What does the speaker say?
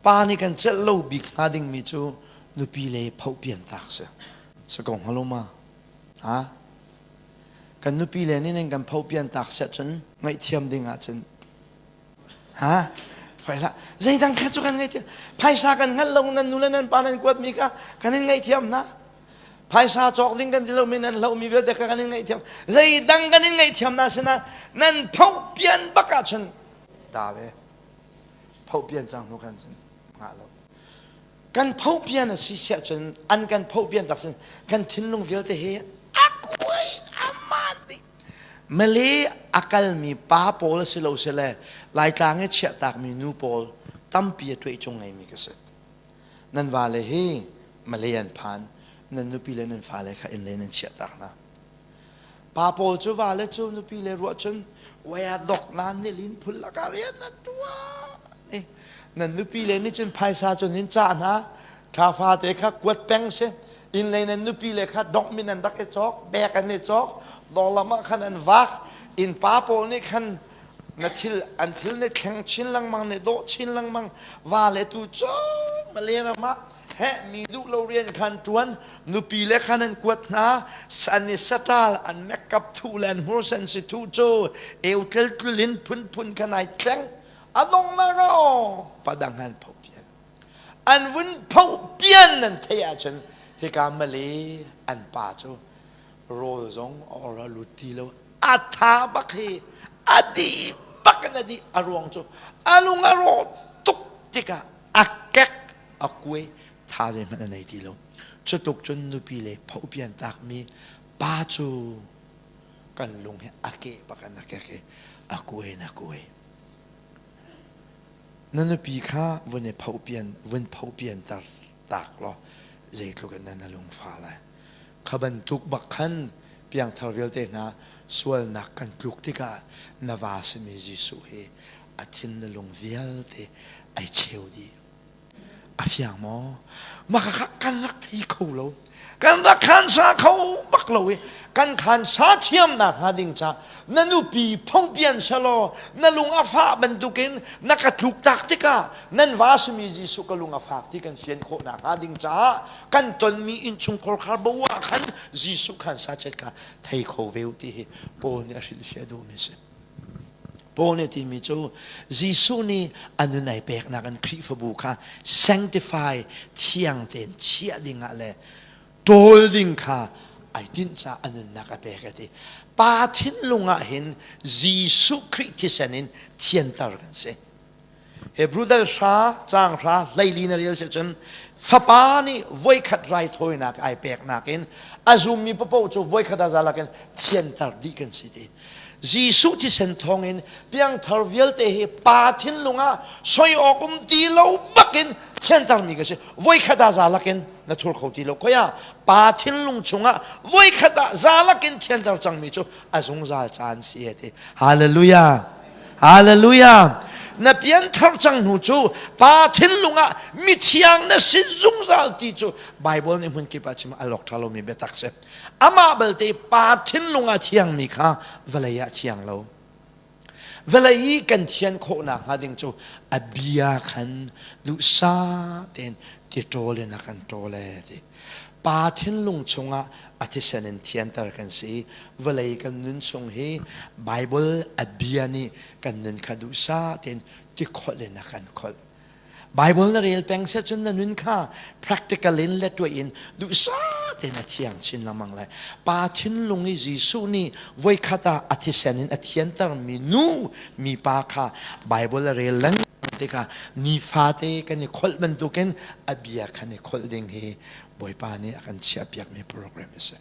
Pa nih kan celh lo bik hnga dingmi cu nupi le phohpian tak si. Si ko hnga lo ma? Ha? Kan nupi le nih nan kan phohpian tak seh cun ngaihthiam ding ahcun ha? Fai hlah. Zeidang kha cu kan ngaihthiam. Phaisa kan hngalh lo nan nu le nan pa nan kuatmi kha kan in ngaihthiam hna. Phaisa cawk ding kan ti lomi nan hlohmi vialte kha kan in ngaihthiam. Zeidang kan in ngaihthiam hna sinah nan phohpian bak ahcun da ve. Phohpian cang hnu khan cun ngah lo. Kan phohpian a si siah cun an kan phohpian tak sin kan thinlung vialte hi a kuai a maan dih. Malay a kalmi pa pawl a si lo si le Laitlang i chiahtakmi nu pawl tampi a tuah cung ngeimi ka si. Nan vale hi Malay an phan, nan nupi le nan fale kha inn lei nan chiahtak hna. Pa pawl cu vale cu nupi le ruah cun wea dok nan nilin phul lakah rian nan tuan. Nan nupi le nih cun phaisa cu nin cah hna. Thla fate kha kuat peng si. Inn lei nan nupi le kha dok min an rak i cawk, bek an i cawk, dawlam ah khan an vak. Inn pa pawl nih khan na thil an thil ne thleng chin lengmang ne dawh chin lengmang va le tu cu Malay ram ah heh mi duh lo rian khan ṭuan nupi le khan an kuat hna an i saṭal an makeup thuh le an hmursen si thuh cu eu tlel tlul in phunphun khan ai thleng a donghnak ah aw padang han pho pian an vun pho pian nan theih ahcun hika Malay an pa cu rawl zong a or a lut ti lo a tha bak hi a di bak in a di a ruang cu a lung a rawh tuk tikah a kek a kuai tha zeihmanh a nei ti lo cutuk cun nupi le phopian takmi pa cu kan lung hi a keh bak in a kek i a kuai in a kuai na nupi kha vun i phopian vun phopian tar tak law zeitluk in na lung fa lai kha bantuk bak khan piangthar vialte hna sualnak kan tluk tikah na va simi Jesuh hi a thin le lung vialte ai cheu dih. A fiang maw? Mah kha kan rak thei kho lo. Kan rak khansa kho bak lo i kan khansa thiamnak hnga ding ca na nupi phongpian selaw na lung a fah bantukin na ka tluktak tikah nan va simi Jesuh ka lung a fak ti kan fian khawhnak hnga ding caah kan tonmi innchungkhar khar bo ah khan Jesuh khansa chet kha thei kho ve u ti hi Paul nih a hrilhfiah duhmi a si. Paul nih timi cu Jesuh nih a nun ai peknak in Khrihfabu kha sanctify thiang tein chiah dingah le ṭawl ding kha ai tinh caah a nunnak a pek a ti. Pa thinlung ah hin Jesuh Khrih thisen in thianter kan si. Hebrew dal hra caang hra hleili na rel si cun fapa nih voikhat raithawinak ai peknak in a zummi paoh cu voikhat a zalak in thianter dih kan si ti. Jesuh thisen thawngin piangthar vialte hi pa thinlung ah soi awk um ti lo bakin thiantermi ka si. Voikhat ah zalak in na thur kho ti lo. Khoi ah pa thinlung chungah voikhat ah zalak in thianter cangmi cu a zungzal caan si e ti. Hallelujah. Hallelujah. Na pianthar cang hnu cu pa thinlung ah mithiang na si zungzal ti cu Bible nih hmun kip ah chim a lok ṭha lomi biatak si. Amah belte pa thinlung ah thiangmi kha vawlei ah thiang lo. Vawlei i kan thian khawhnak hnga ding cu a bia khan duhsah tein ti ṭawl in a kan ṭawl e ti. Pa thinlung chungah a thisen in thianter kan si. Vawlei kan nun chung hi Bible a bia nih kan nun kha duhsah tein tikholh in a kan kholh. Bible na rel peng seh cun na nun kha practical in le tuah in duhsah tein a thiang chin lengmang lai. Pa thinlung i Jesuh nih voikhat ah a thisen in a thiantermi nu mipa kha Bible a rel lengmang tikah nifate kan i kholh bantukin a bia khan i kholh ding hi Bawipa nih a kan chiahpiakmi program a si.